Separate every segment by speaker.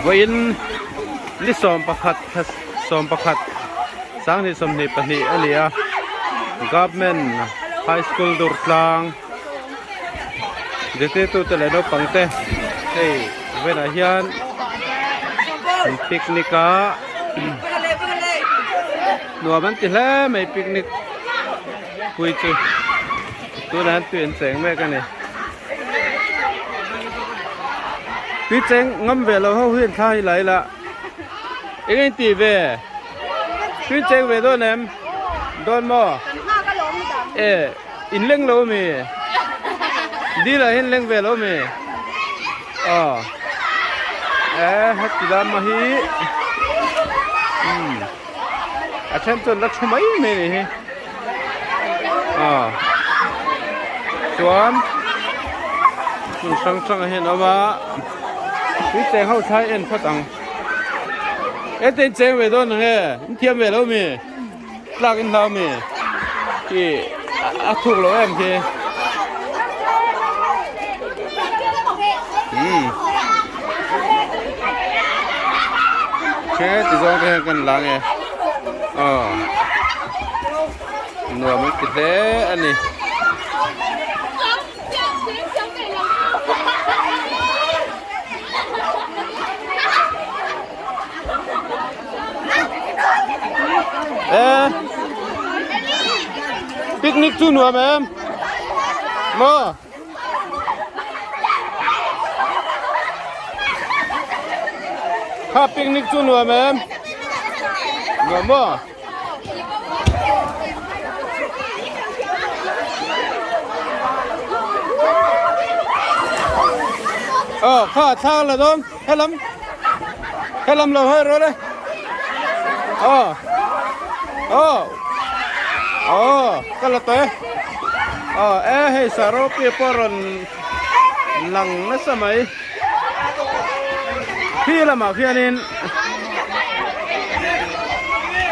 Speaker 1: Vawiin ni 11 thla 11 sanghnih 22 a ni a government high school Durtlang zirtirtute leh naupang te hei vawiinah hian an picnic a nuam an ti hle mai picnic pui chu tunah hian tui an cheng mek a ni. Tui cheng ngam ve lo ho hi an thla hi la ila eng in tih ve tui cheng ve dawn em dawn maw e in leng lo ami dil ah hian leng ve lo ami aw e heti lama hi umm a then chuan la thu mai mai a nih hi. Aw chuan hmun hrang hrang ah hian a awm a tui cheng ho thlai en phawt ang heti in cheng ve dawn ang e in thiam ve lo mi tlak in hlau mi ih a thuk lo em khi umm heti zawng te hian kan la nge aw. Nuam an ti hle a ni. E picnic chu nuam em? Maw? Kha picnic chu nuam em? Nuam maw? Ờ, kha thang là dawn helam helam lo hơi rồi đây ờ ờ ờ ka la te ờ e hei saro pi pawh rawn lang nasa mai khi lamah khianin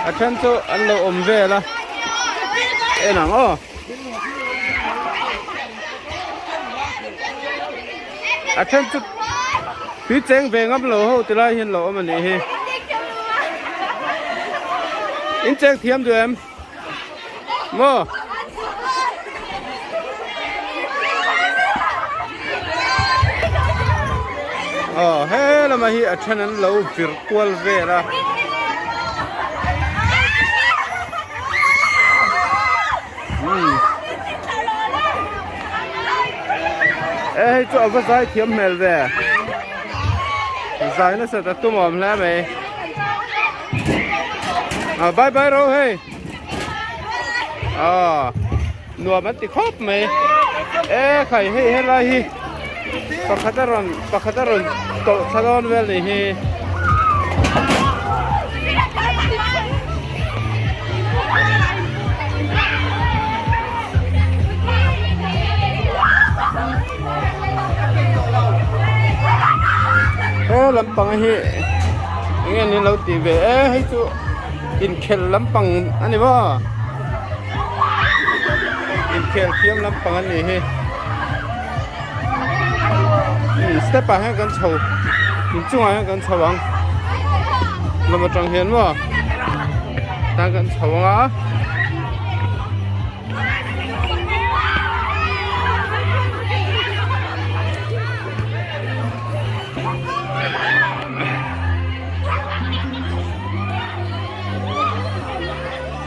Speaker 1: a then chu an lo awm vel a en ang aw a then chu tui cheng ve ngam lo ho ti lai hian lo awm a nih hi in cheng thiam duh em maw aw he lamah hi a then an lo vir kual vel a umm e hei chu a va zai thiam hmel ve zai nasa ta tum awm hle mai ah bye bye ro hei ah nuam an ti khawp mai e khai hei helai hi pakhat a rawn pakhat a rawn tawlh thla dawn vel nih hi. He lampang hi eng nge ni lo tih ve e hei chu inkhelh lampang a ni maw inkhelh thiam lampang a nih hi umm step ah hian kan chho inchungah hian kan chho ang lam atang hian maw tan kan chho ang a.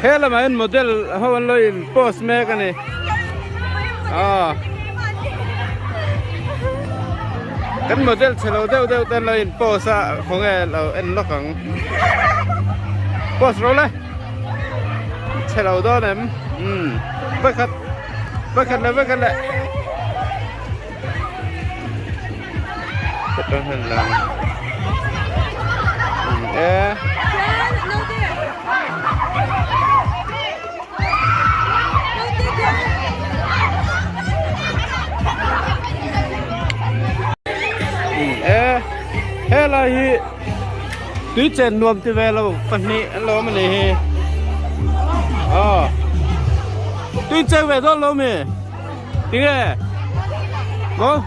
Speaker 1: He lamah hian model ho an lo in post mek a ni ah kan model chhe lo deuh deuh te an lo in post a khawnge lo en lawk ang post ro le. Chhe lo dawn em umm vekhat vekhat leh vekhat leh ka han lang umm e umm e helai hi. Tui chen nuam ti ve lo pahnih an lo awm a nih hi aw tui cheng ve dawn lo mi tinge maw.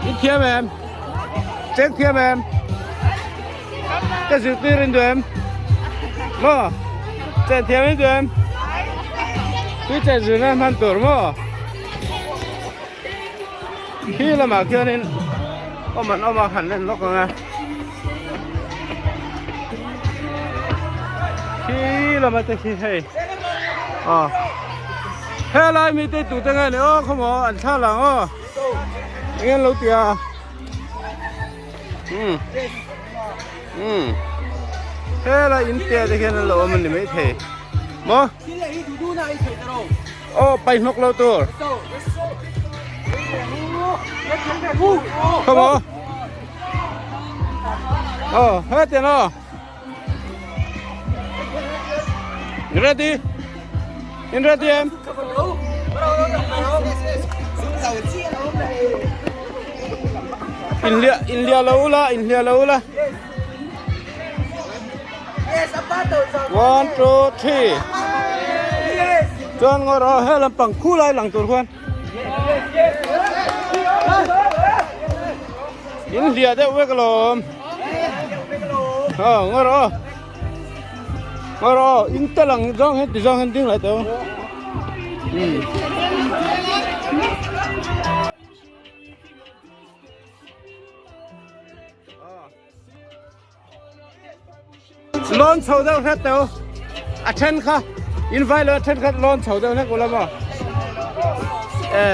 Speaker 1: I thiam em? Cheng thiam em? Ka zirtir in duh em? Maw? Chen thiam in duh em? Tui chen zirna hman tur maw? Khi lamah khianin awm an awm a han en lawk ang e. Khi lama te khi hei. Aw. Helai mi te tute nge ni aw khawmaw an thla lang aw. Eng an lo ti a. Um. Um. Helai in te te khian an lo awm a ni maithei. Maw? Aw pai hnawk lo tur. Come on. Aw, hetiang aw. Ready? In ready em? In lia in lia lo la, in lia lo la. One, two, three. Chuan ngawr aw he lampang khu lai lang tur khuan. In hliah deuh vek alawm. Aw ngawr aw. Ngawr aw in tel ang zawng hian ti zawng hian ding lai teh u. Um. Lawn chho deuh hret teh u a then kha in vai lo a then kha lawn chho deuh hlek ula maw e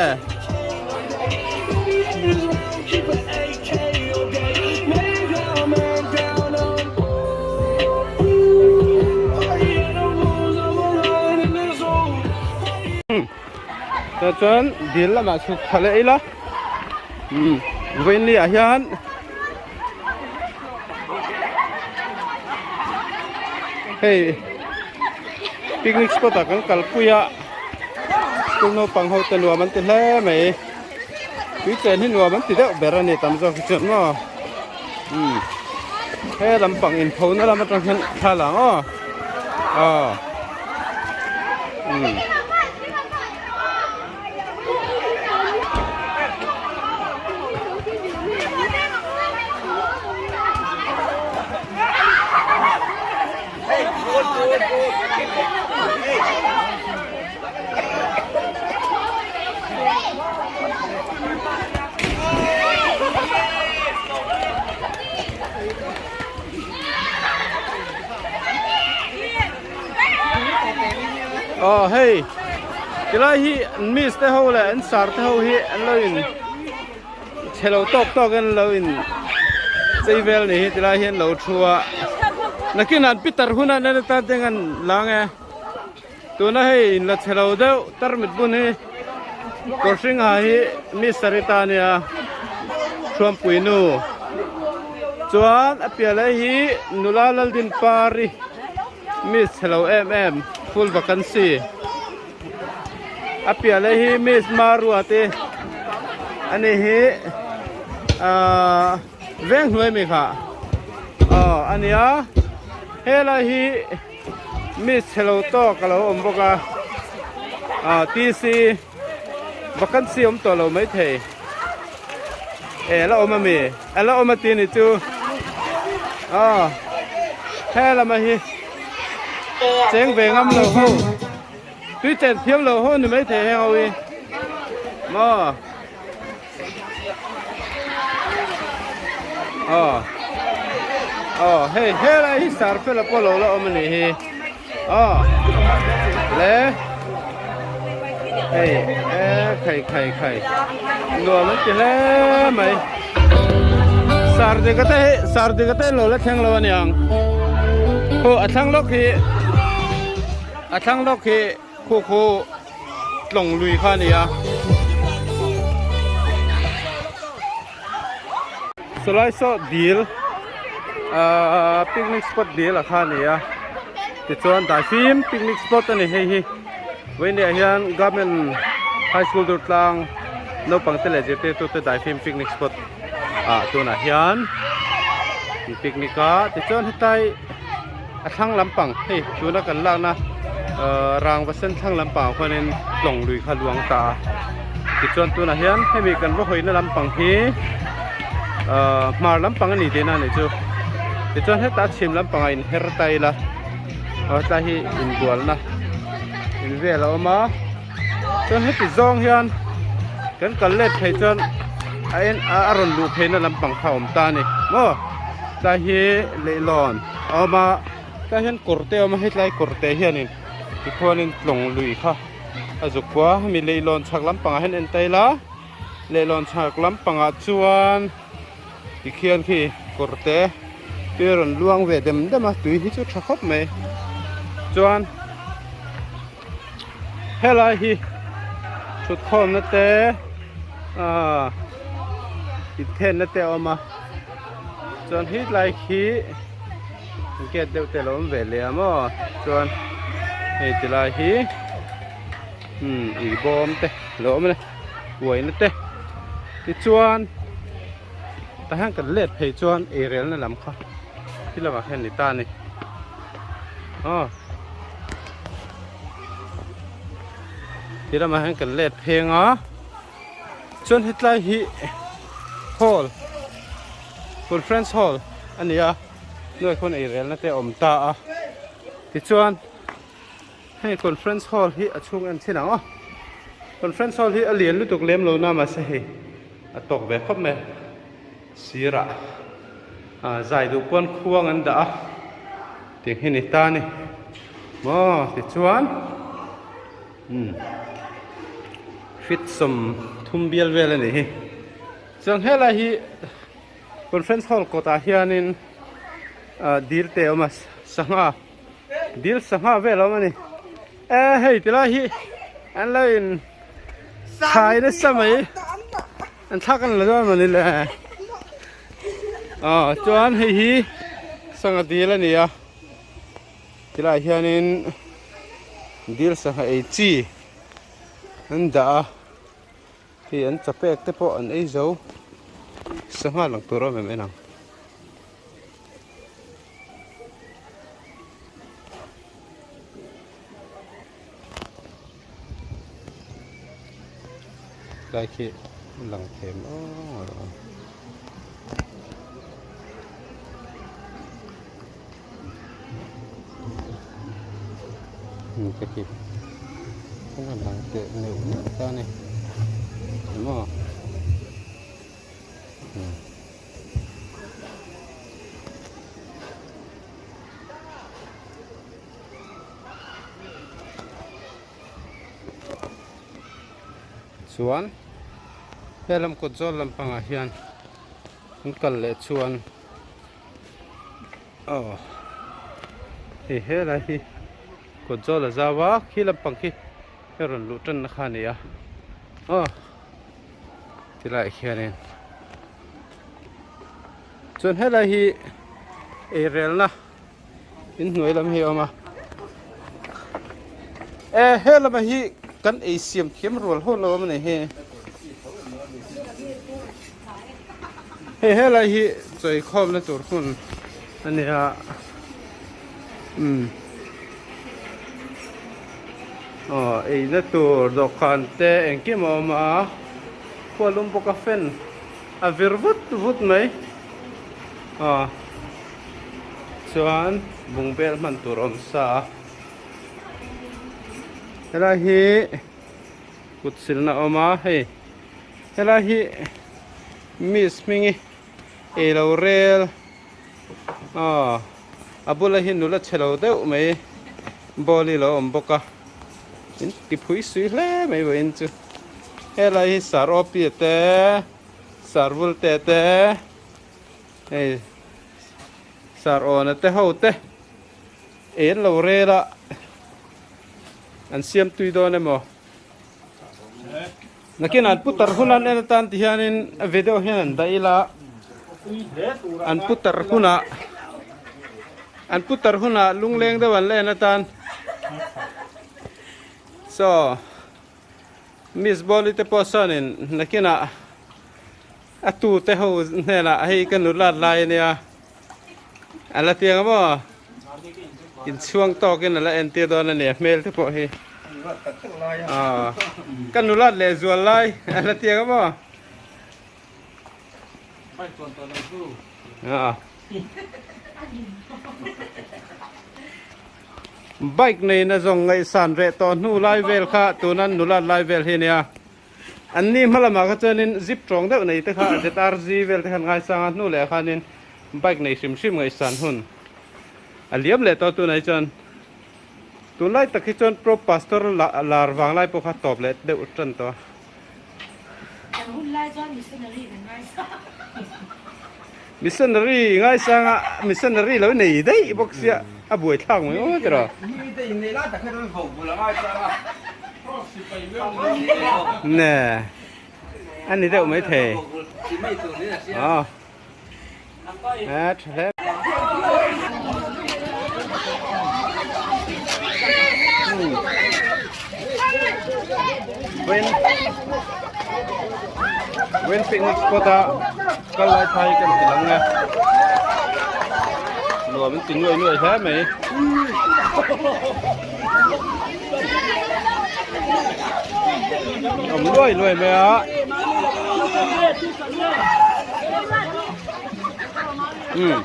Speaker 1: tah chuan dil lamah chhuk thla leh ila umm vawiin ah hian. Hei picnic spot ah kan kalpui a school naupang ho te nuam an ti hle mai tui chen hi nuam an ti deuh ber a ni tam zawk hi chuan maw umm he lampang inpho na lam atang hian thla lang aw aw umm. Aw hei tilai hi an miss te ho leh an sar te ho hi an lo in chhe lo tawk tawk in an lo in chei vel ni hi tilai hi an lo thu a nakin an pitar hunah an atan te an lang e tuna hei in la chhe lo deuh tarmit bun hi kawr hring ha hi miss sarita a nia thuampui nu chuan a piah leh hi nula Laldinpari. Miss chhe lo em em full vacancy a piah leh hi miss Marua te ani hi ahh veng hnuai mi kha aw a nia helai hi miss chhe lo tawk a lo awm bawk a ah T C vacancy awm tawh lo maithei e la awm ami a la awm a tih anih chu aw he lama hi cheng ve ngam lo ho tui chen thiam lo ho ni maithei heng ho hi maw aw aw hei helai hi sar fela pawh lo la awm anih hi. Aw le hei e khai khai khai nuam an ti hle mai sardika te hi sardika te lo la thleng lo aniang khu a thlang lawk hi a thlang lawk hi khu khu tlawng lui kha a ni a. Sawlai saw dil ahh picnic spot dil a kha a ni a tichuan daifim picnic spot a ni hei hi vawiin hian government high school Durtlang naupang te leh zirtirtu te daifim picnic spot ah tunah hian an picnic a tichuan hetlai a thlang lampang hei tuna kan lakna ahh rangva sen thlang lampang ah khuanin tlawng lui kha a luang ta a. Tichuan tunah hian hemi kan va hawina lampang hi ahh hmar lampang a ni tihna a nih chu. Tichuan hetah chhim lampangah inher ta ila aw hetlai hi inbualna in vel a awm a chuan heti zawng hian kan kal let phei chuan a en a rawn luh pheina lampang kha a awm ta a ni maw tlai hi leihlawn a awm a tlai hian kawr te a awm a hetlai kawr te hianin tikhuanin tlawng lui kha a zuk kua hemi leihlawn chhak lampangah hian en ta ila leihlawn chhak lampangah chuan tikhian khi kawr te tui a rawn luang ve dem dem a tui hi chu tha khawp mai chuan helai hi thutkhawmna te ahh inthenna te a awm a chuan hetlai khi gate deuh te alo awm ve leh a maw chuan hei ti lai hi umm ui bawm te alo awm a ni uaina te tichuan tah hian kan let phei chuan eirelna lam kha khi lamah khian a ni ta a ni aw ti lamah hian kan let pheng a chuan hetlai hi hall conference hall a ni a nuai khawn eirelna te a awm ta a tichuan hei conference hall hi a chhung en chin ang aw conference hall hi a lian lutuk lem lo na mahse hei a tawk ve khawp mai sirah ah zai duh pawn khuang an dah a tih hi ni ta a ni maw tichuan umm feet 30 bial vel a nih hi chuan helai hi conference hall kawtah hianin ah dil te a awm a sangha dil sangha vel a awm a ni e hei tilai hi an lo in thlai nasa mai. An thlak an la dawn mawni le. Aw chuan hei hi sangha dil a ni a. Tilaiah hianin dil sangha ei chi an dah a. Hei an chapek te pawh an ei zo. Sangha lang tur a awm em en ang. Lai khi lang thei maw hmm te khi a lang teh neuh neuh ta a ni maw hmm. Chuan he lam kawt zawl lampangah hian an kal leh chuan aw hei helai hi kawt zawl a zau a khi lampang khi a rawn luh tanna kha a ni a aw tilaiah khianin chuan helai hi eirelna. In hnuai lam hi a awm a e he lama hi kan ei siam thiam rual ho lo awm a ni hi hei helai hi chawi khawmna tur hmun a ni a umm aw eina tur dawhkan te engkim a awm a khua lum bawk a fan a vir vut vut mai aw. Chuan bungbel hman tur a awm sa a helai hi kut silna a awm a hei helai hi miss hmingi ei lo rel aw a bula hi nula chhe lo deuh mai ball hi lo awm bawk a in ti phui sui hle mai vawiin chu helai hi sar aw pi te sar vul te te. Hei sar awna te ho te ei an lo rel a an siam tui dawn emaw nakin an putar hun an en atan ti hianin a video hian an dah ila an putar hunah an putar hunah lungleng deuh an la en atan so miss bawli te pawh sawnin nakinah A tu te ho hnenah hei ka nu lat lai ania a la tiang a maw inchhuang tawkin a la entir dawn a ni a hmel te pawh hi. Aw ka nulat leh zual lai a la tiang a maw? Bike neina zawng ngaihsan reh tawh hnu lai vel kha tuna nulat lai vel hi a nia. An ni hma lamah kha chuanin zip tawng deuh nei te kha ZRZ vel te khan ngaisang a hnu leh ah khanin bike nei hrim hrim ngaihsan hun a liam leh tawh tunah hi chuan tunlai tak hi chuan pro pastor lar vang lai pawh kha tawp leh deuh tan tawh a.
Speaker 2: Kan hun lai chuan missionary kan ngaisang.
Speaker 1: Missionary ngaisang a missionary lo nei daih bawk sia a buai thlak mai ngawt rawh. Ne a ni deuh mai thei. Aw a tha hle. Wen Wen picnic spot a kal lai thai kan ti lang e nuam an ti nuai nuai hle mai. Awm luai luai mai a. Umm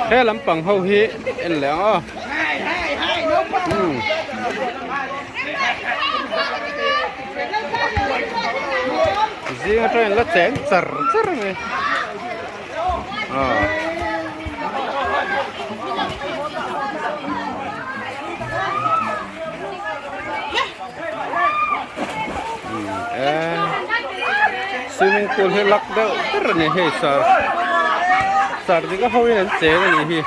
Speaker 1: he lampang ho hi en leh ang aw umm zing atangin la cheng char char mai aw. Swimming pool hi lak deuh ber a ni hei sar sar dik a ho in an cheng a nih hi.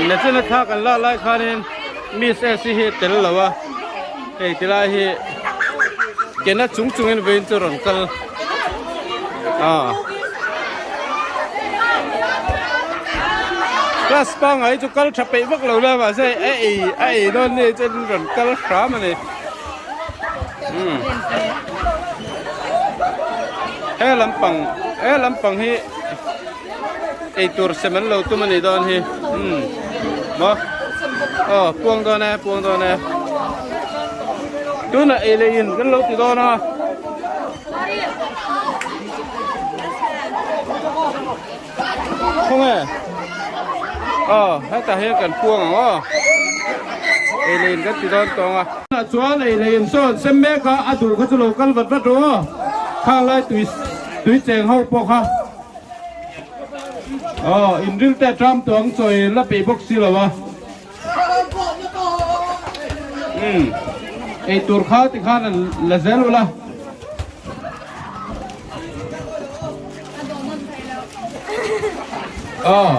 Speaker 1: Nachina thla kan lak lai khanin Miss S hi a tel lo a, hei ti lai hi kena chung chungin vawiin chu rawn kal a. Class pangngai chu kal tha peih vak lo la mahse a ei a ei dawn ni chuan rawn kal hram a ni. He lampang he lampang hi eitur sem an lo tum a nih dawn hi umm maw aw puang dawn e puang dawn e tunah ei leh in kan lo ti dawn a. Khawnge aw hetah hian kan puang ang aw ei leh in kan ti dawn tawng a. Tunah chuan ei leh in sawn sem mek a a duh kha chu lo kal vat vat rawh aw khang lai tui tui cheng ho pawh kha aw inril te tram tuang chawi la peih bawk si lo a umm eitur kha tikhan an la zel ula. Aw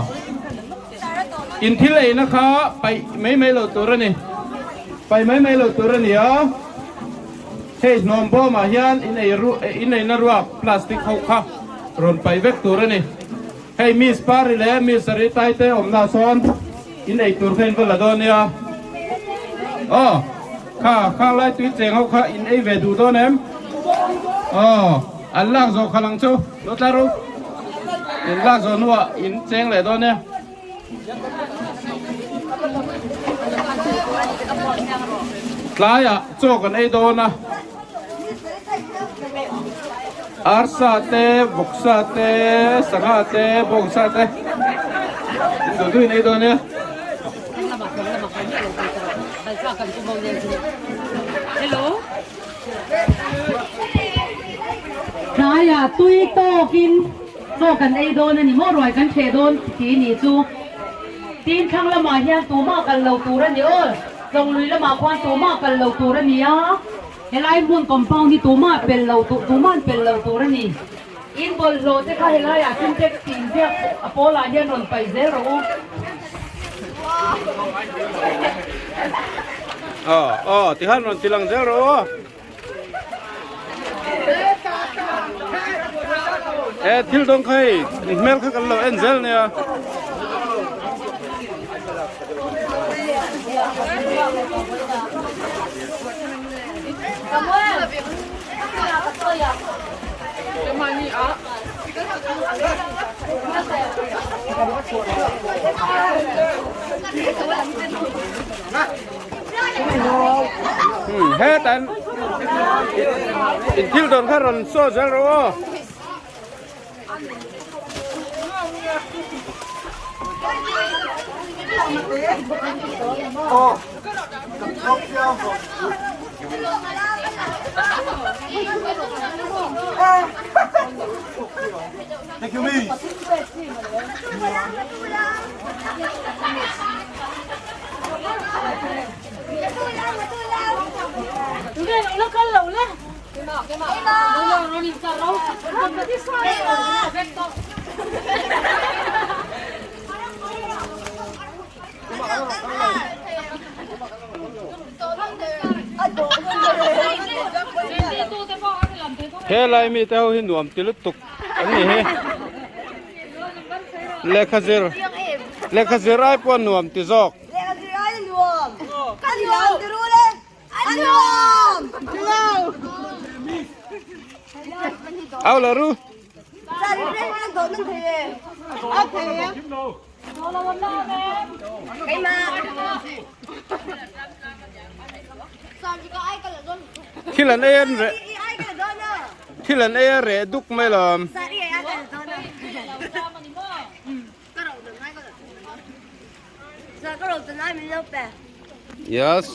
Speaker 1: in thil eina kha paih mai mai lo tur a ni paih mai mai lo tur a ni a hei hnawm bawmah hian in ei ru in eina ruak plastic ho kha rawn paih vek tur a ni hei miss pari leh miss aritai te awmna sawn in ei tur kha in va la dawn nia aw. Kha khang lai tui cheng ho kha in ei ve duh dawn em? Aw, an lak zawh kha lang chu, lo tlar u. In lak zawh hnuah in cheng leh dawn e. Tlaiah chaw kan ei dawn a. Arsa te, vawksa te, sangha te, bawngsa te in duh duh in ei dawn e.
Speaker 2: Tlaiah tui tawkin chaw kan ei dawn a ni maw ruai kan hreh dawn tih nih chu. Tin thlang lamah hian tumah kal lo tur a ni aw. Tlawng lui lamah khuan tumah kal lo tur a ni a, helai hmun compound hi tumah pel lo tur tuman pel lo tur a ni. In bawlhhlawh te kha helaiah Sintex tih inziak a pawlah hian rawn paih zel rawh u.
Speaker 1: Aw aw tikhan rawn ti lang zel rawh u. E thil dawng kha hei hmel kha kan lo en zel nia. Hetan in thil dawn kha rawn saw zel rawh aw. He lai mi te ho hi nuam ti lutuk an ni hi lehkha zir lehkha zir ai pawh nuam ti zawk. Au la ru. Thil an ei an reh thil an ei a reh duk mai lawm. Yes.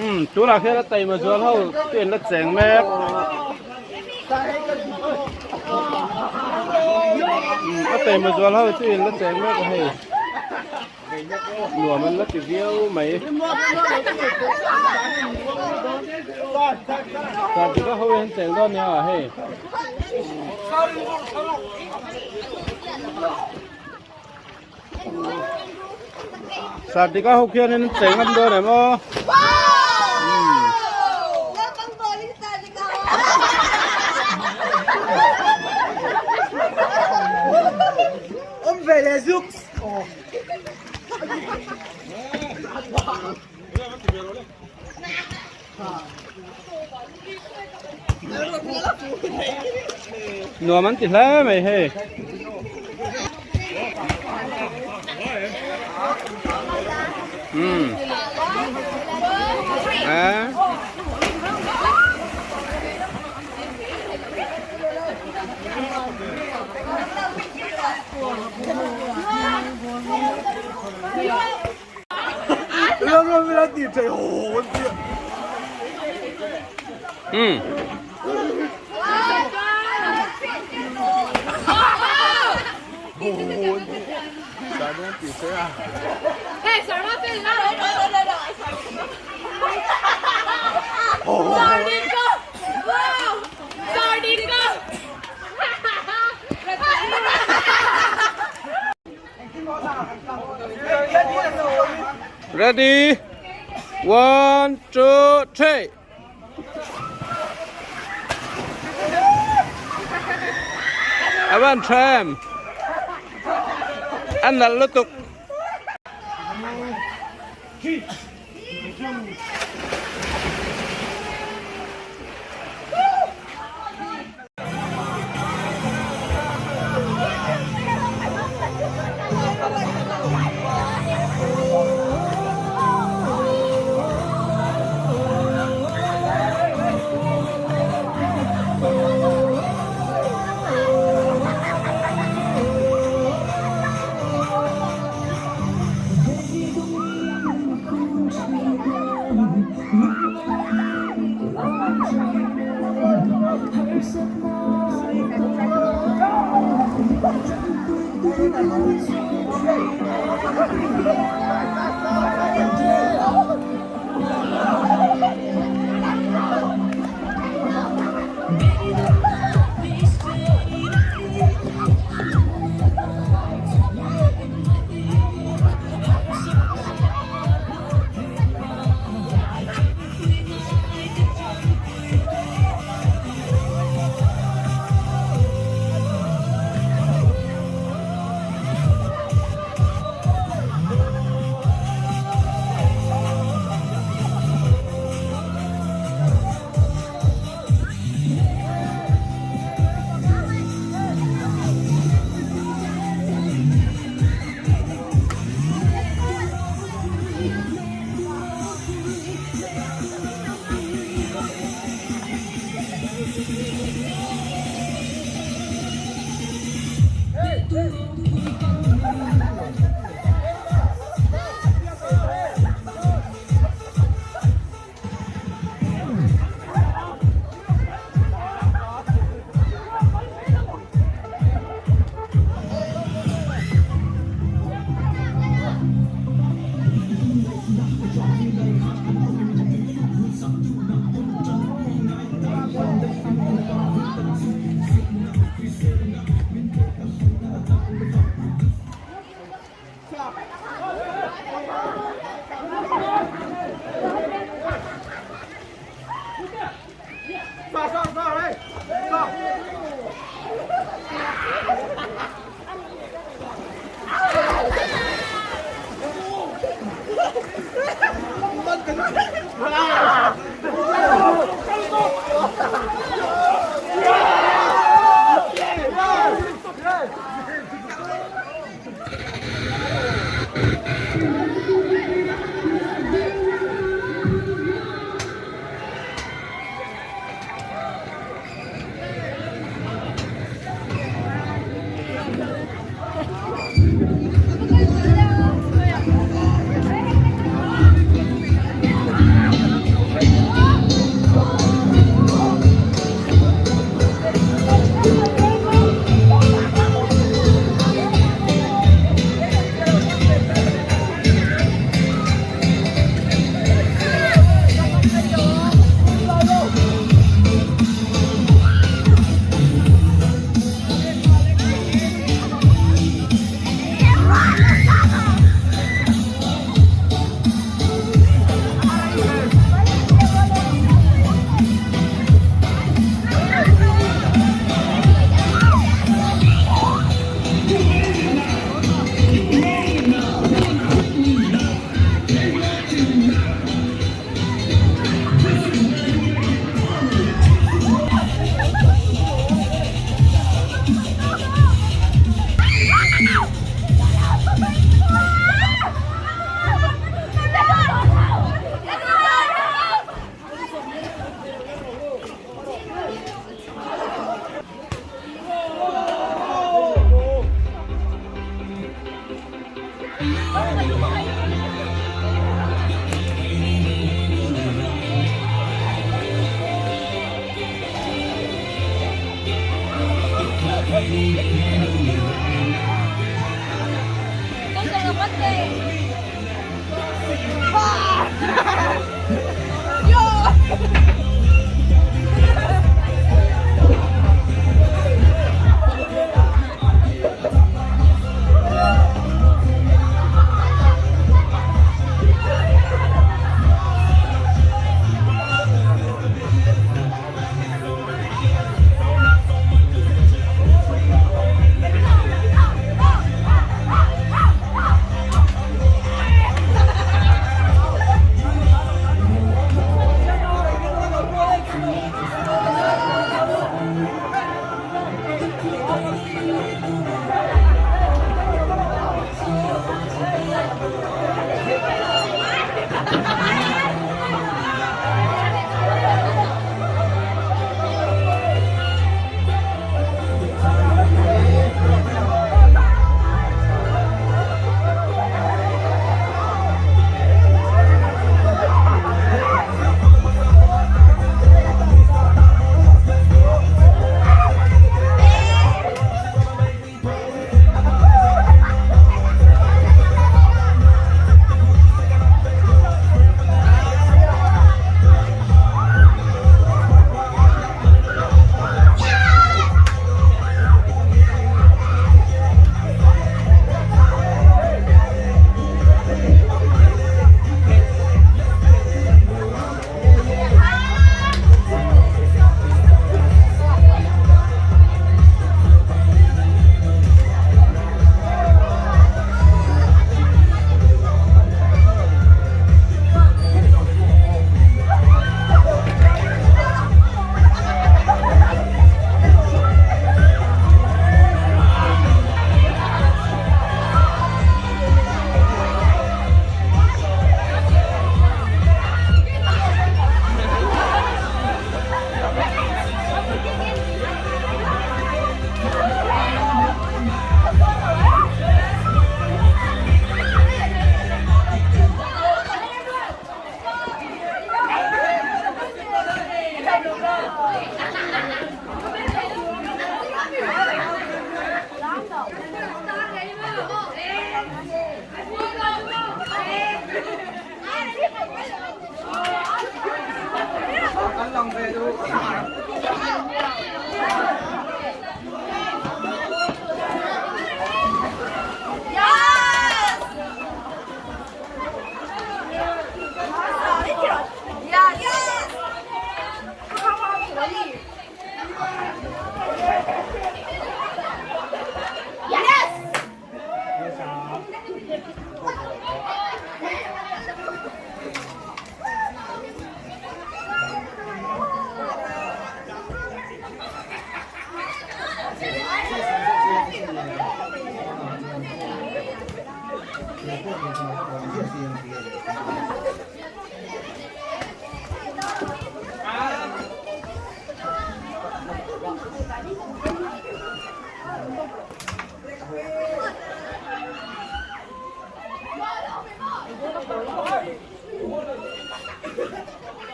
Speaker 1: Um tunah hian a taima zual ho chu in la cheng mek um a taima zual ho chu in la cheng mek a hei nuam an la ti viau mai Kartika ho hian cheng dawn nia hei. Sartika ho khian in cheng ngam dawn em aw.
Speaker 3: Awm ve leh zuk.
Speaker 1: Nuam an ti hle mai hei. Um. A. Um. Ready? One, two, three. A van tha em? An nalh lutuk.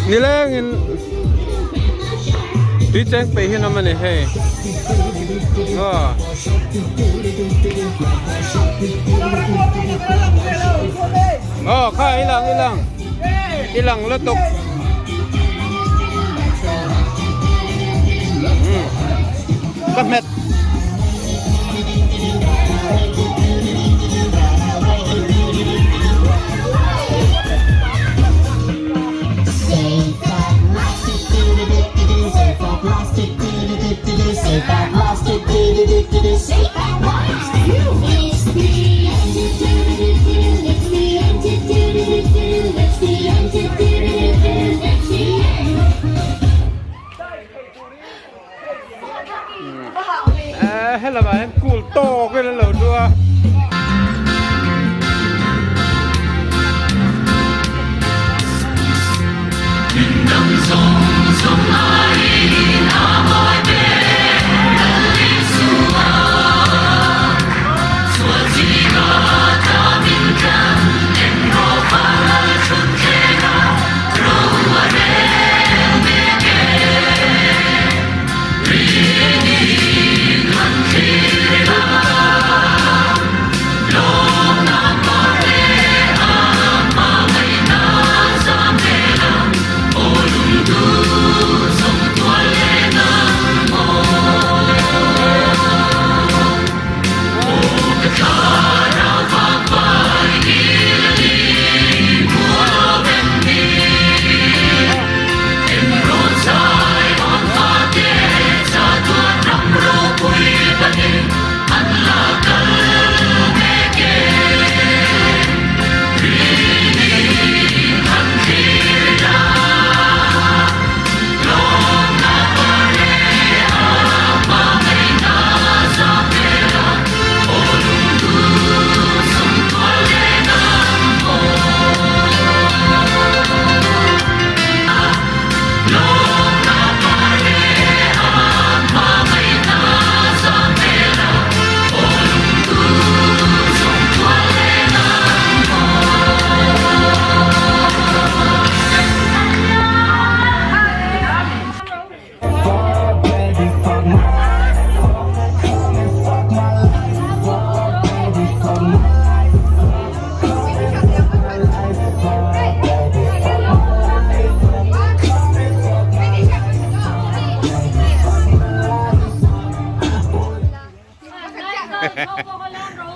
Speaker 1: Nilengin tui cheng peih hi an awm a ni hei aw. Aw kha i lang i lang i lang lutuk. Ka hmet. Helamah hian cool tawk in an lo thu a.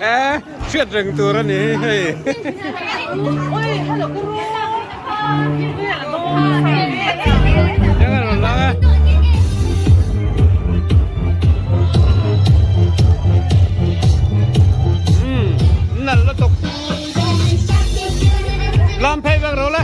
Speaker 1: Eh, hriat reng tur a ni hei. Yang a rawn lang a. Hmm, nalh lutuk. Lam phei vek ro le.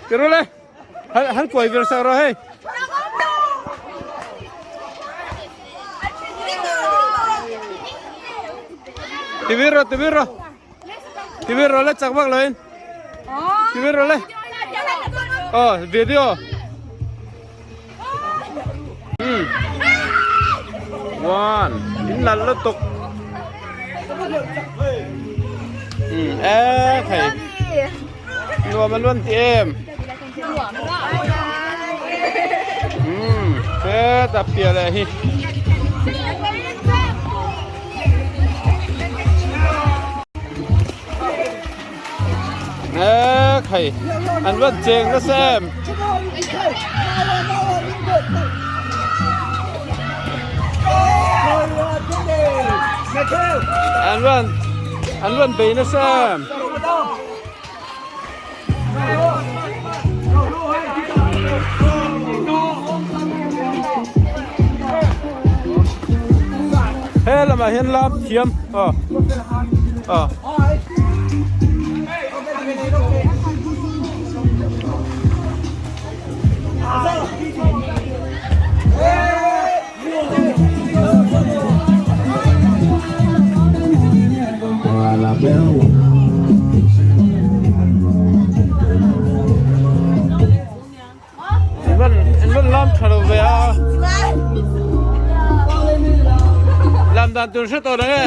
Speaker 1: Tirule han kuai vir sak rawh hei. Tivir rawh tivir rawh. Tivir rawh le chak vak lo in. Tivir rawh le. Oh video. Hmm. One. In lal lutuk. Hmm. E thei. Nuam an luan ti em. Hmm. Te ta pia le hi. E khai. An luan cheng nasa em. An luan an luan bei nasa em. He lamah hian lam thiam aw aw. In van lam tha lo ve a. Lam dan tur hre tawh lo nge.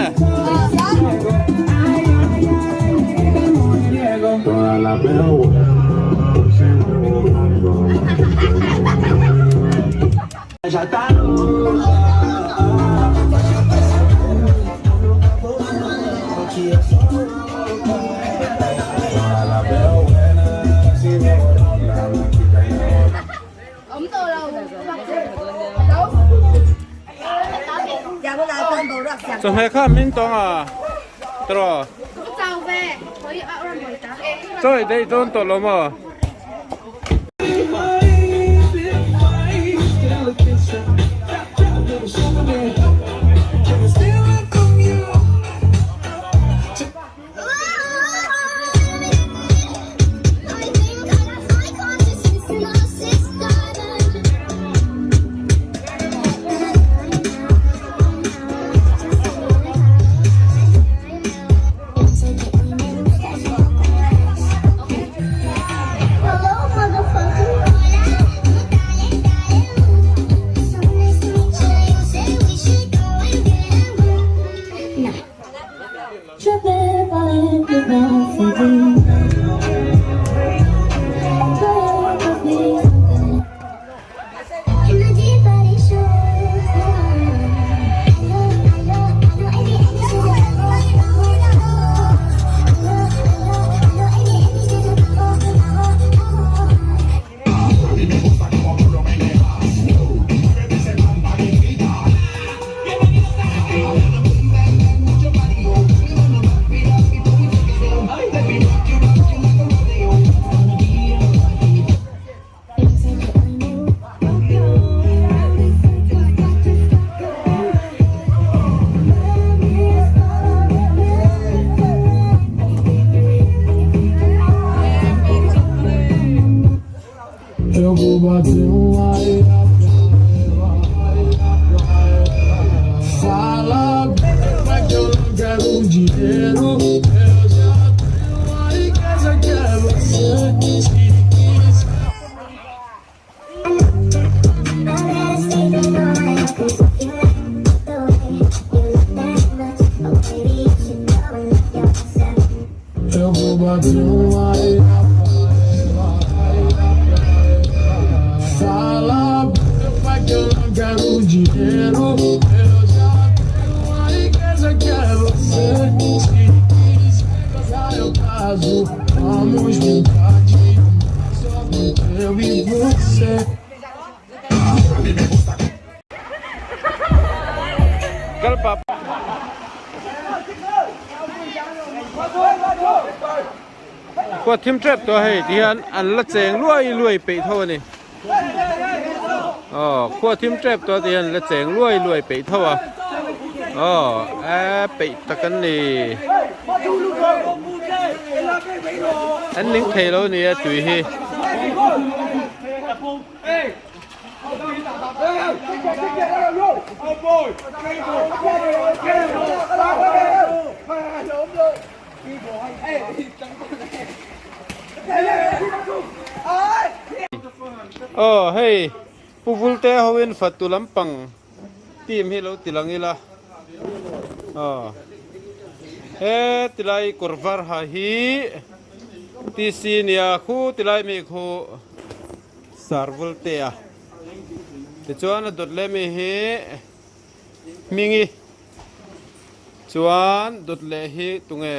Speaker 1: Chawhmeh kha min tawng a tawh. Chaw ei daih dawn tawh lo maw? Khua thim tep tawh a hei tihian an la cheng luai luai peih tho a ni aw khua thim tep tawh a tihian an la cheng luai luai peih tho a aw e peih tak an ni an ning thei lo a ni a tui hi. Aw hei Pu Vulte hoin fatu lampang team hi lo ti lang ila aw he tilai kawr var ha hi TC nia khu tilai mi khu Sarvulte a tichuan a dawt leh mi hi Hmingi chuan dawt leh hi tunge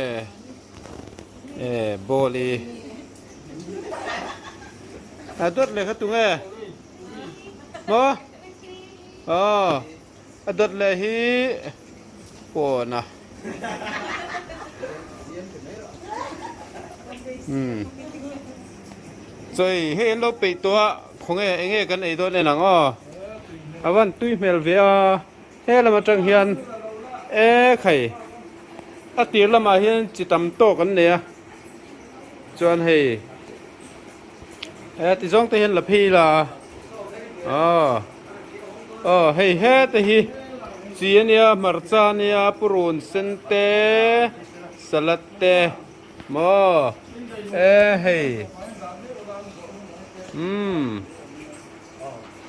Speaker 1: eh ball i a dawt leh kha tunge maw aw a dawt leh hi pawn a umm chawi hei an lo peih tawh a khawnge enge kan ei dawn en ang aw a van tui hmel ve a he lam atang hian e khai a tir lamah hian chi tam tawk an nei a chuan hei e ti zawng te hian la phei ila. Aw aw hei hete hi chi a nia hmarcha a nia purun sen te salad te maw e hei umm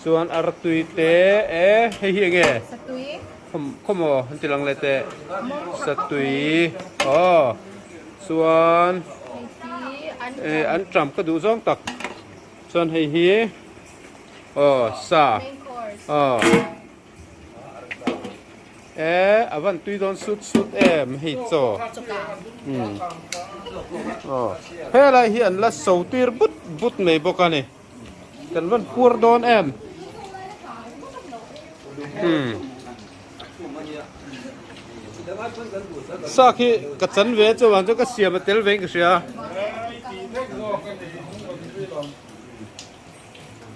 Speaker 1: chuan artui te e hei hi enge khawmaw an ti lang leh teh satui aw chuan eh anṭam ka duh zawng tak. Chuan hei hi aw sa aw e a van tui dawn sut sut em hei chaw umm aw helai hi an la so tir but but mai bawk a ni kan van puar dawn em umm sa khi ka chan ve chuan chu ka siam a tel ve in ka hria.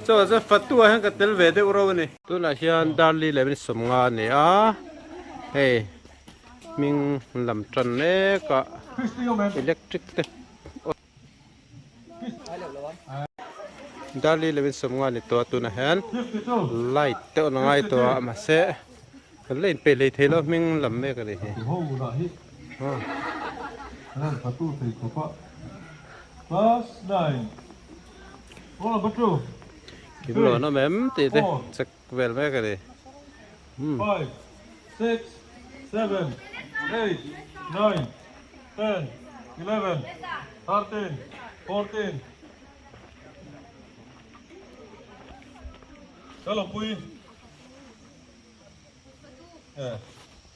Speaker 1: Chaw chu fatu ah hian ka tel ve deuh ro a ni. Tunah hian Darli leh min sawmnga a ni a, hei hming lam tan mek a electric te Darli leh min sawmnga a ni tawh a tunah hian light te awn a ngai tawh a mahse kan la inpeih hlei thei lo hming lam mek a ni hi. Kim lo an awm em tih te check vel mek a ni.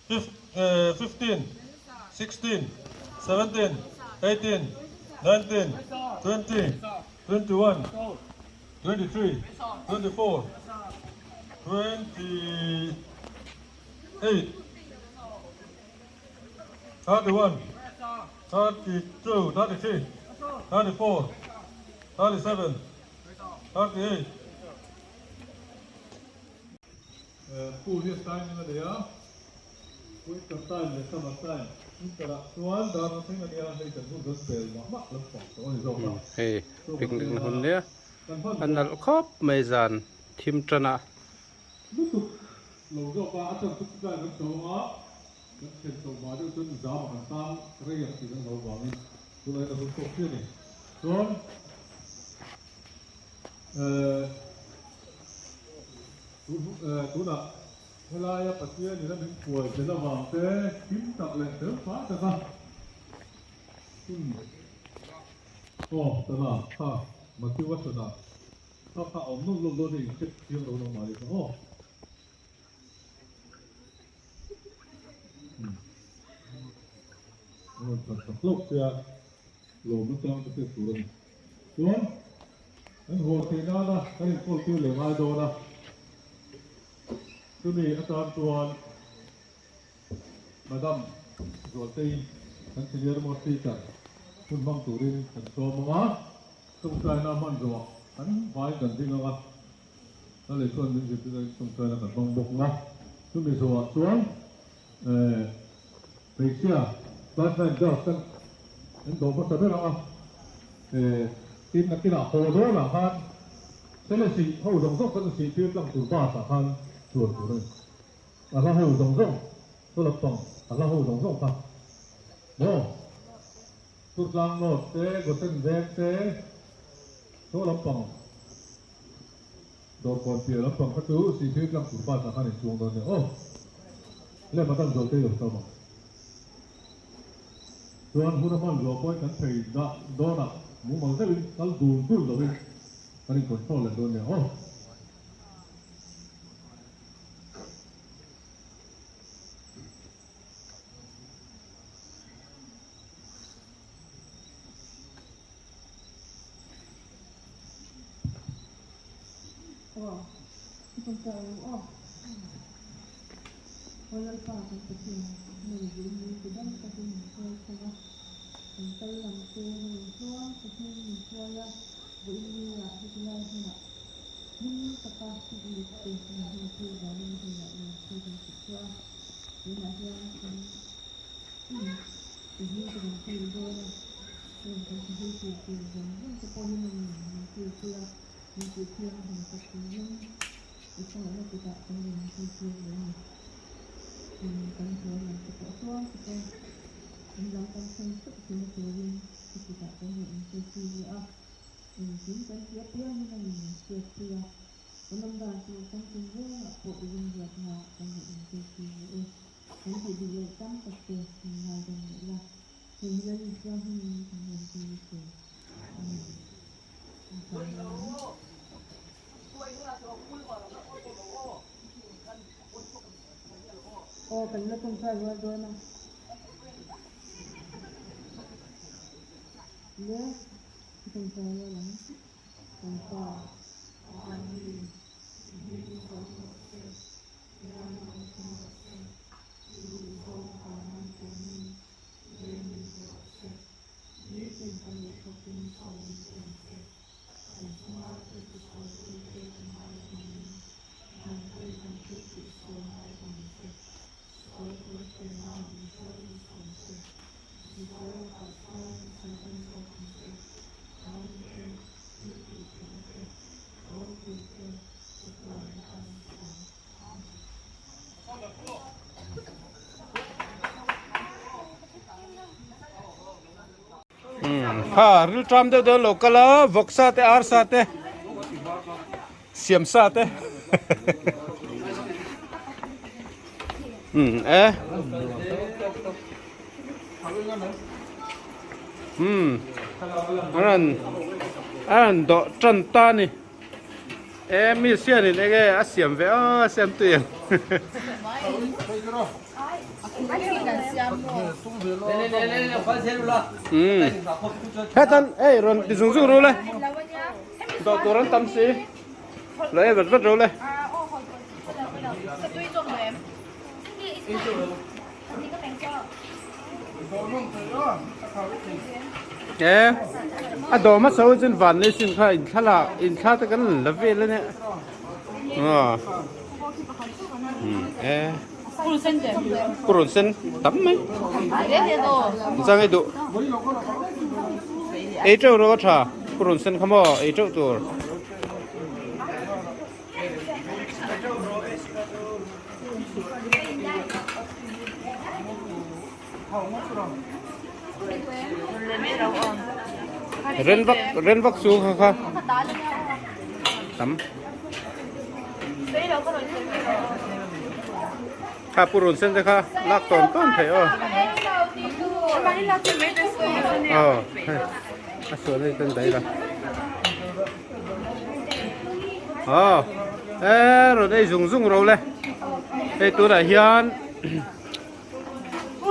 Speaker 4: 15, 16, 17, 18, 19, 20, 21, 23, 24, 28, 31, 32, 33, 34, 37, 38. School hi a timing a nei a, winter time leh summer time, winter ah chuan dar a thleng a nia, hei kan hun kan pel mah mah lam pang tawh a ni zawk a.
Speaker 1: Hei picnic na hun nia a nalh khawp mai zan thim tan a.
Speaker 4: Lutuk lo zawk a, a chan chu tlai kan chho ang a, kan thlen chhoh hma deuh chuan zam ah kan tang rei ang tih kan lo vangin tunah hian a hun tawk chiah a ni. Chuan eh. Tunah helaia Pathian ina min kuai tel avang te him tak leh fel fai taka hun aw tana kha Matthew Watson-a kha kha awm nawlh nawlh dawn a incheck chiang lo nangmah leh kha aw. A rawn chhan tak hlauh che a, lawm atang ka hriat tur a ni. Chuan kan haw theih nana kan inkawl tir leh ngai dawn a, chumi atan chuan Madam Zualtei kan senior most teacher hun hmang turin kan sawm ang a, tawngtaina hmanruah kan vai kan ding ang a, ka lei chuan min zirtir a tawngtaina kan hmang bawk ang a, chumi zawhah chuan eh hmeichhia class nine girls kan an dawh hmasa ber ang a, eh tin nakinah haw dawnah khan Selesih ho zawng zawng kan sih tir tlang tur bus ah khan chuan tur a ni. A hla ho zawng zawng saw lampang a hla ho zawng zawng kha maw Chutlang North te Gosen Veng te saw lampang Dawrkawn piah lampang kha chu sih tir tlang tur bus ah khan in chuang dawn nia aw. Le Madam Zawltei lo sawm ang. Chuan hun a hman zawh pawhin kan phei dah dawnah mumal deuhin kal dul dul loin kan in control leh dawn nia aw.
Speaker 5: Aw, i tawngtai ang u aw. Aw Lalpa kan Pathian, nang zin min ti dam takin min hruai thung a, kan kal lam te nang tluang takin min hruai a, vawiin ni ah heti lai hmunah hlim taka picnic te min hman tir vangin hnenah lawmthu kan tih chu a, tunah hian kan ti hlim te kan kil dawn a, heng kan ti hlim tur tur zawng zawng te pawh hi nang min kil pui a, min tih thianghlim tak turin. I hmangaihna kutah kan rawn inhruaitir leh a ni. Tin, kan hnuai lam te pawh tluang taka in lam kan thlen theuh theihna turin i kutah kan rawn inhruaitir leh a. Engkim kan tih apiangin a ni min hriatpui a, kan awm dan tur kan tinrengah pawh i rinruatna kan rawn inhruaitir leh e. Kan tih duh loh tam tak te min ngaidam leh la, hei hi Lal Isua hmingin kan rawn tir che. Amen. Aw kan la tawngtai rual dawn a. Le i tawngtai rual ang. Kan pa, kan mi, i hming kan rawh se, i ram kan thlen rawh se, i duhzawng vangin keini reng min pe rawh se. Nitin kan lehkhakin chaw min pe ang che. Kan chunga thil tisual tute kan ngai vangin hnam pawi kan thil tihsual ngai vang che. Sual tur thlenna min hruai lut vang che. Misual lakah chuan kan enkawl ang che. Ram te, thil tihtheihna te, ropui te, chatuan atan chuan. Amen.
Speaker 1: Kha ril tram deuh dawn lo kal a vawksa te arsa te siamsa te um e um an an dawh tan ta ni. E mi sianin enge a siam ve a siam tui ang. Um hetan ei rawn ti zung zung ru le dawh tur an tam si lo e vat vat ro le. E a dawh hmasa ho chuan van nei sin kha in thlalak in thla te kan la vel a nia e purun sen tam mai zang ei duh ei teuh rawh a tha purun sen kha maw ei teuh tur. Ren vak ren vak chu kha kha tam kha purun sen te kha lak tawn tawn thei aw aw a sual hei kan daih la. Aw e rawn ei zung zung ro le hei tunah hian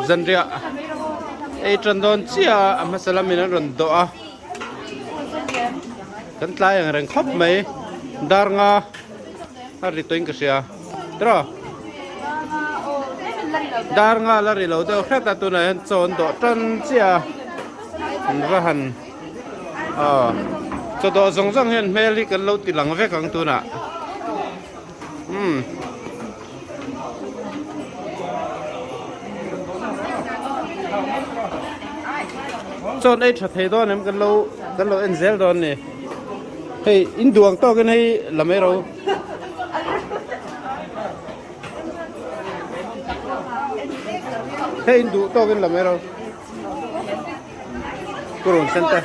Speaker 1: zanriah ei tan dawn chiah a hmasa lamin an rawn dawh a kan tlai ang reng khawp mai dar nga a ri tawhin ka hria tiraw dar nga la ri lo deuh hret a tunah hian chaw an dawh tan chiah a an va han. Aw chaw dawh zawng zawng hian hmel hi kan lo ti lang vek ang tunah umm. Chawn ei tha thei dawn em kan lo kan lo en zel dawn ni hei in duh ang tawkin hei la mai ro. Hei in duh tawkin la mai ro. Purun sen te.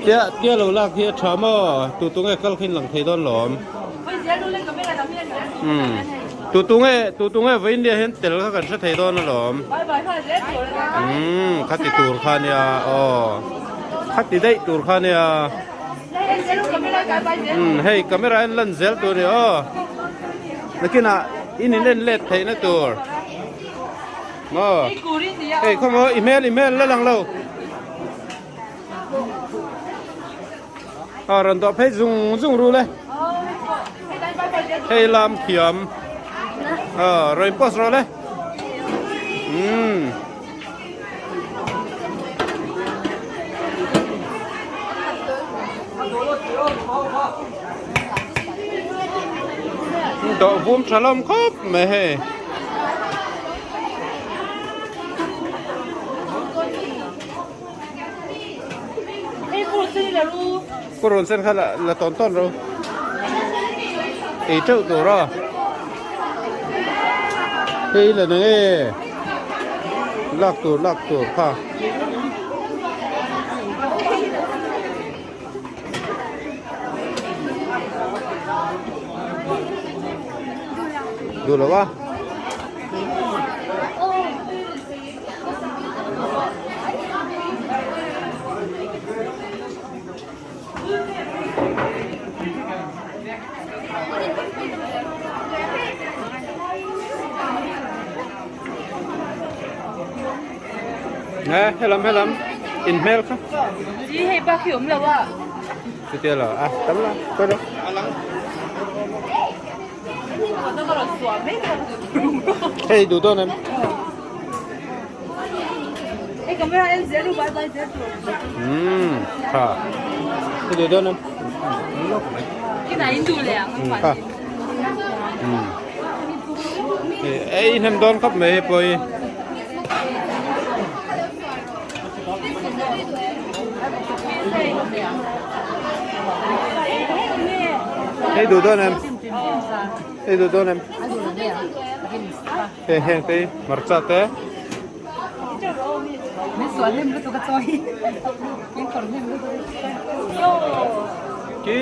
Speaker 1: Tia tia lo lak hi a tha maw tu tu nge kal khin lang thei dawn lawm. Um tu tu nge tu tu nge vawiin nia hian tel kha kan hre thei dawn alawm. Um khati tur kha nia aw khati daih tur kha nia. Umm hei camera en lan zel tur ni aw nakinah in in en let theihna tur maw hei khawmaw i hmel i hmel la lang lo a rawn dawh phei zung zung ru le hei lam thiam a rawn post rawh le umm. Dawh vum tha hlawm khawp mai hei. Purun sen kha la tawn tawn ro. Ei teuh tur a. Hei la nang e. Lak tur lak tur kha. Duh lo a. Nè, helam helam in hmel kha.
Speaker 5: Chi hei bak hi awm lo a.
Speaker 1: Chutia lo a, tam la, kawih rawh. Hei duh dawn em? Kha. Hei duh dawn em? Kha. Ei hnem dawn khawp mai hei pawh hi. Hei duh dawn em? Hei duh dawn em? Hei heng te hmarcha te. Ki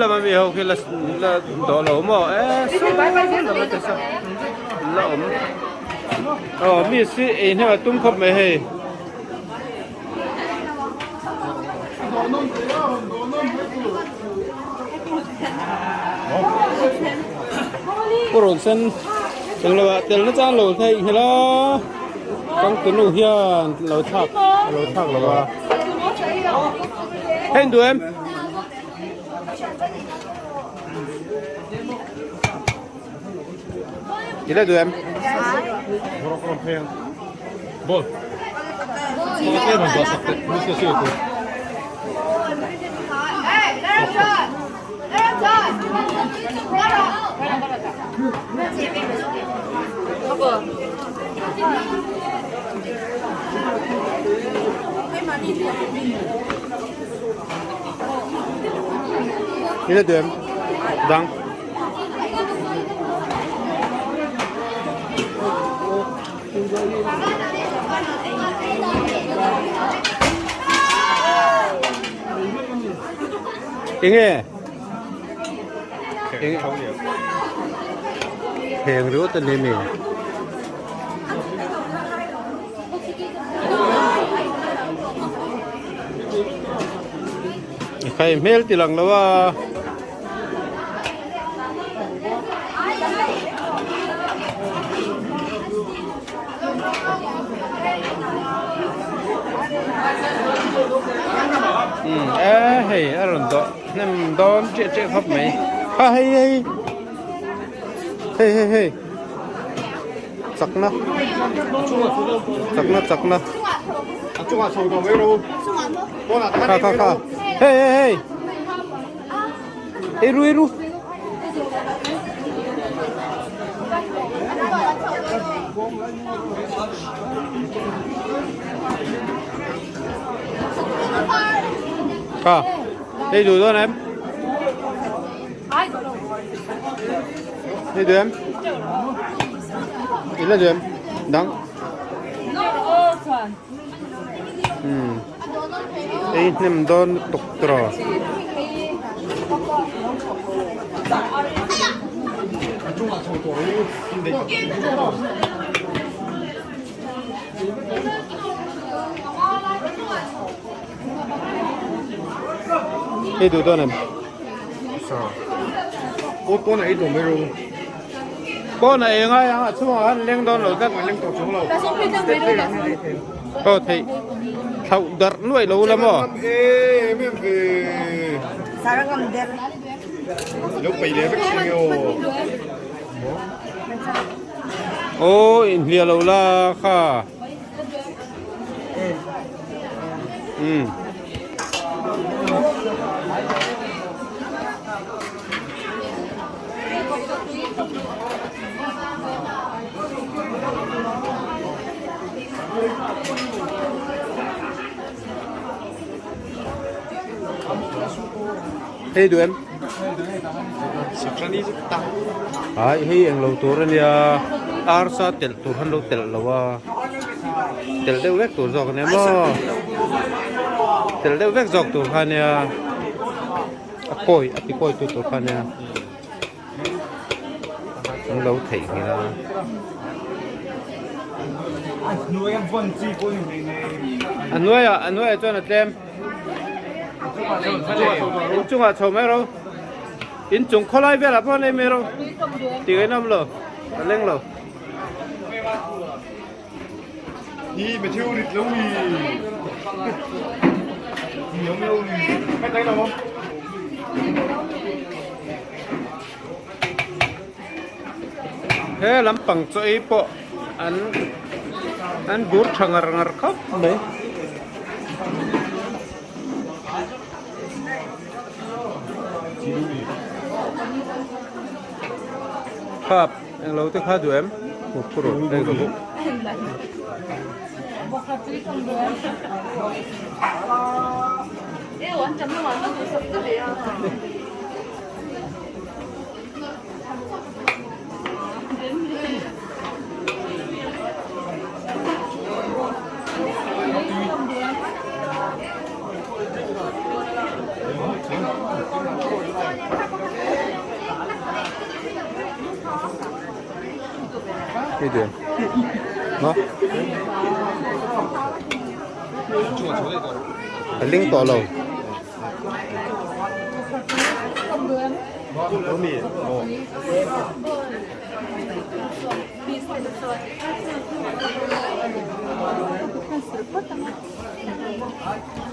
Speaker 1: lama mi ho khi la la dawh lo maw e saw lama te saw la awm. Aw mi si ei hnem a tum khawp mai hei. Purun sen englo ah tel na chan lo theih nghilh a changtunu hian lo thlak a lo thlak lo a hei duh em. Chị lấy tụi em.
Speaker 4: Bol.
Speaker 1: Chị lấy tụi em. Dang. Enge? Enge? Heng ringawt a ni mi? Khai hmel ti lang lo a. E hei a rawn dawh hnem dawn chiah chiah khawp mai a hei hei hei hei hei chakna chakna chakna kha kha kha hei hei hei. Ei ru ei ru. Kha, ei duh dawn em? Ei duh em? I la duh em? Dang. Hmm. Ei hnem dawn lutuk tawh. Ei duh dawn em? Pawn a ei ngai ang a chhungah khan leng dawn lo tlat. Aw theih thlauh darh nuaih lo la maw? Aw inhliah lo la kha. Umm. Hei duh em? Ai hei englo tur ania arsa telh tur han lo telh lo a telh deuh vek tur zawk ania maw telh deuh vek zawk tur kha ania a kawi a ti kawi tu tur kha ania an lo theihnghilh a. A hnuaiah a hnuaiah chuan a tlem. Inchungah chho mai ro. Inchung khawlai velah pawh an ei mai ro. Tih ngaihna awm lo. A leng lo.
Speaker 4: Hi Matthew rit lo mi. Ni awm lo mi. Kai kai lo.
Speaker 1: He lampang chaw ei pawh an an bur tha ngar ngar khawp mai. Khap englo te kha duh em? Hei duh em? Maw? A ling tawh lo.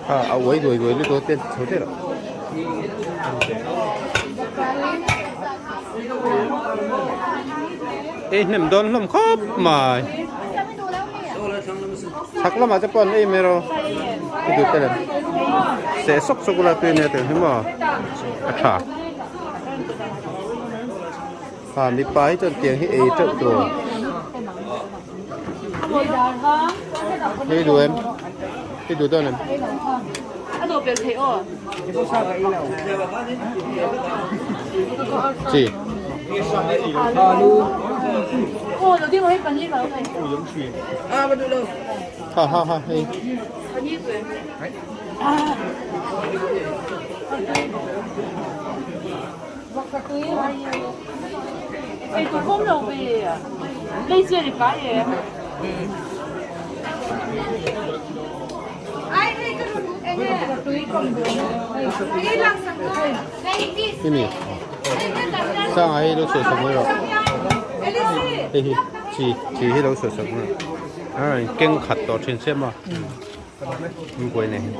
Speaker 1: Ha a uai duai duai lutuk a ten chho der a. Ei hnem dawn hlawm khawp mai. Chhak lamah te pawh an ei mai ro. I duh tel em? Seh sawk sawk ula tui ania tel hi maw? A tha. Ha mipa hi chuan tiang hi ei teuh tur. Hei duh em? Hei duh dawn em? Chi. Ha ha ha hei. Hemi sangah hi lo sawi sak mai rawh hei hi chi chi hi lo sawi sak mai rawh a in keng khat tawh thin sia maw in buai nei hi.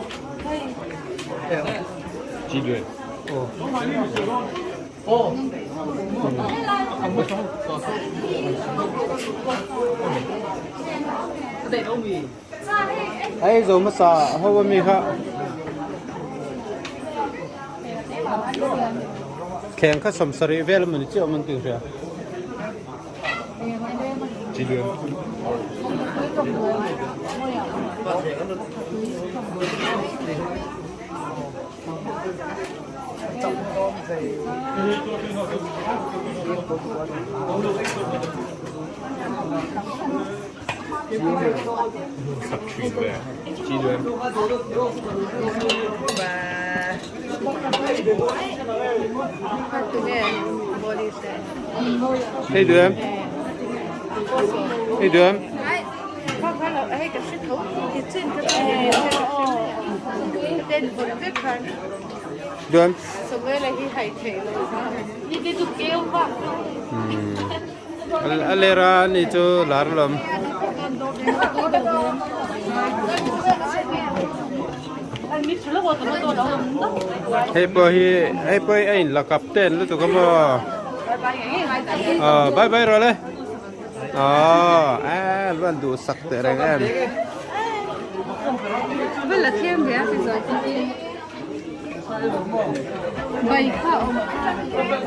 Speaker 1: Hei zo hmasa ho ami kha thleng kha 70 vel emaw ni chiah awm an tih hria. Hei duh em? Hei duh em? Duh em? A ler a ni chu lar lawm. Hei pawh hi hei pawh hi a in la kap ten lutuk a maw. Aw bye bye rawh le. Aw a luan duh sak teh reng em.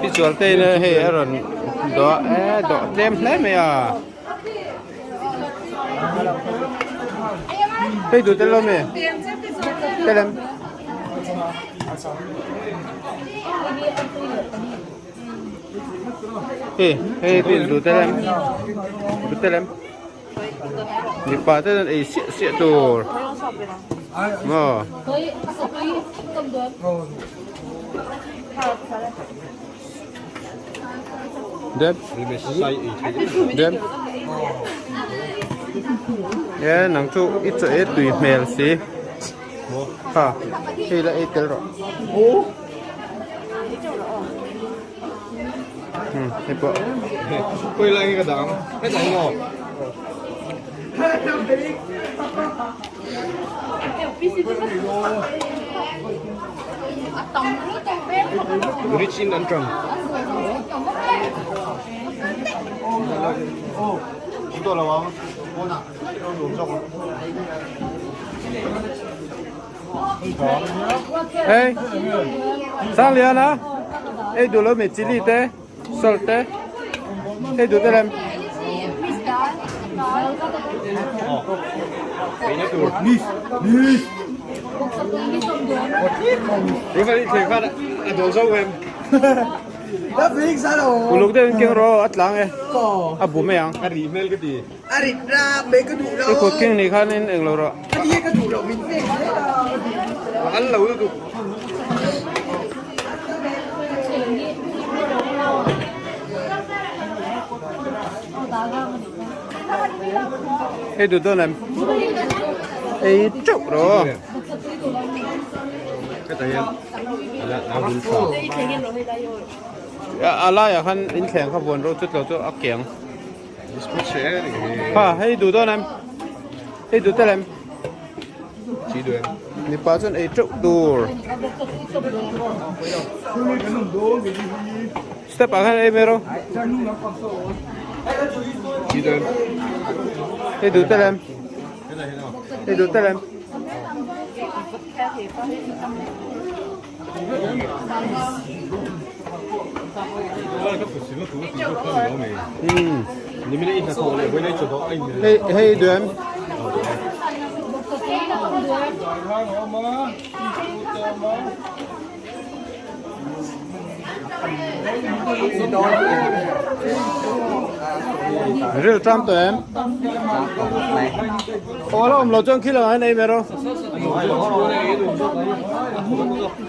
Speaker 1: Tichuan te in hei a rawn dawh e dawh tlem hle mai a. Hei duh tel lo mi? Tel em? Hei hei pin du te lem du te lem mipa te chuan ei siah siah tur maw. Dem dem e nang chu i chaw e tui hmel si ha hei la ei tel rawh hmm hei pawh Hey, sang lian a, ei duh lo mi chilli te, salt te, ei duh te lem. Uluk deuhin keng rawh a tlang e, a bu mai ang. I kut keng nih khanin englo rawh. Hei duh dawn em? Ei teuh rawh. A laiah khan inthleng kha vuan rawh chutlo chu a keng. Ha hei duh dawn em? Hei duh tel em? Mipa chuan ei teuh tur. Step ah khan ei mai rawh. Hei duh tel em? Hei duh tel em? Hei hei duh em? Ril tram tawh em? Aw la awm lo chuan khi lang ah hian ei mai rawh.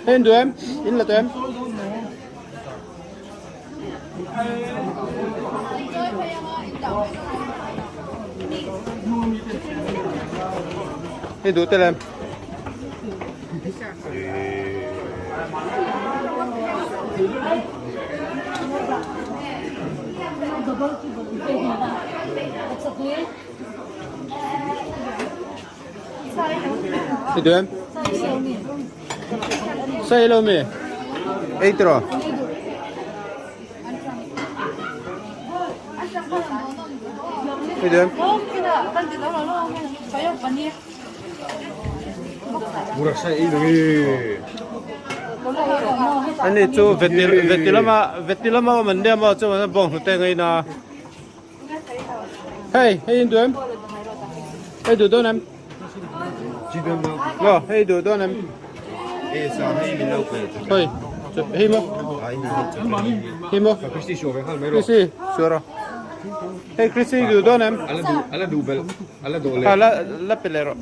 Speaker 1: Hei in duh em? In la tawh em? Hei duh tel em? Hei duh em? Sai lo mi? Ei tiraw? Hei duh em? Ani chu veti veti lama veti lama awm an nia maw chuan bawng hnute ngaina hei hei in duh em hei duh dawn em maw hei duh dawn em hei hei maw hei maw Christy sure rawh hei Christy duh dawn em A la la pe leh rawh.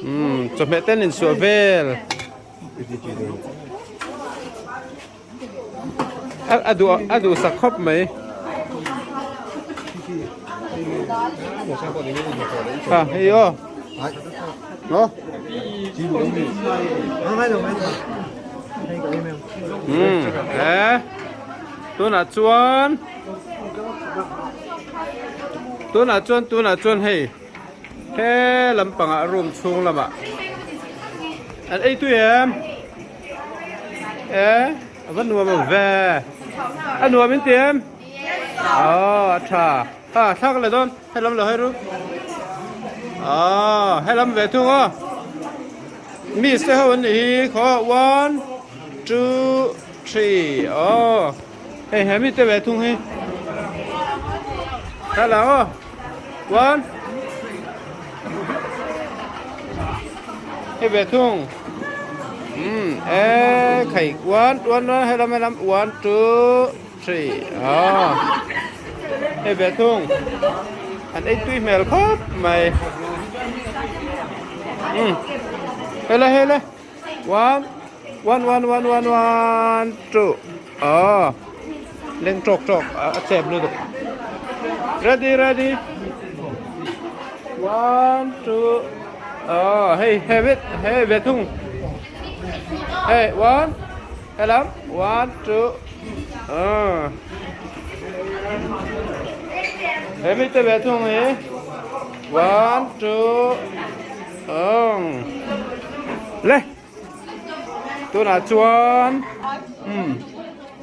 Speaker 1: Umm chawhmeh ten insuah vel. A a duh a duhsak khawp mai. A hei aw. Aw. Umm e tunah chuan. Tunah chuan tunah chuan hei he lampangah room chhung lamah an ei tui em e a va nuam ang ve a nuam in ti em aw a tha ha thlak leh dawn helam lo hai ru aw helam ve thung aw miss te ho an nih hi khaw one two three aw. Hei he mite ve thung hi. Thla aw. One. Hei ve thung. Umm e khai one one one helam helam one two three ah hei ve thung an ei tui hmel khawp mai umm hele hele one one one one one one two ah leng tawk tawk a chep lutuk ready ready one two ah hei hei vit hei ve thung hei one helam one two ah hei mi te ve thung hi one two um le tunah chuan umm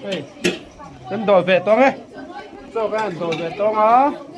Speaker 1: hei kan dawh ve tawng e chaw kan han dawh ve tawng a.